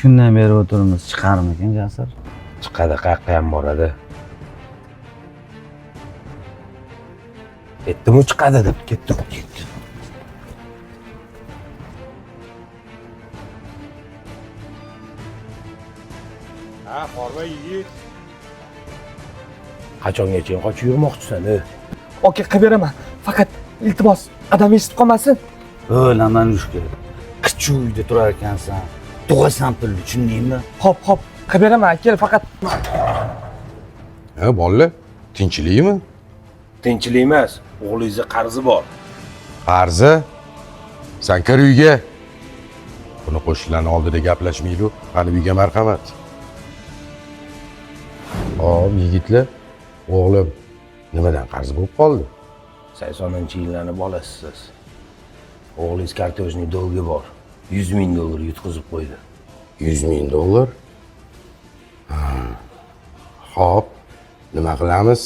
5 kundan beri o'tiribmiz, chiqarmikin Jasur? Chiqadi, qayoqqa ham boradi. Aytdim-u chiqadi deb ketdi, ketdi. Ha, horma yigit. Qachongacha qochib yurmoqchisan, ey? Aka, qilib beraman. Faqat iltimos, adam eshitib qolmasin. O'laman ushka. Qichuv uyda turar ekansan. Tug'asan pulni, tushundingmi? Xo'p, xo'p, qilib beraman aka, faqat Ha, bolalar, tinchlikmi? Tinchlik emas, o'g'lingizni qarzi bor. Qarzi? San kir uyga. Buni qo'shnilarni oldida gaplashmaydi. Qani uyga marhamat. Hop, yigitlar, o'g'lim nimadan qarz bo'lib qoldi? 80-yillarni bolasisiz. O'g'lingiz kartojniy dolgi bor. 100 ming dollar yutqizib qo'ydi. 100 ming dollar. Ha. Xo'p, nima qilamiz?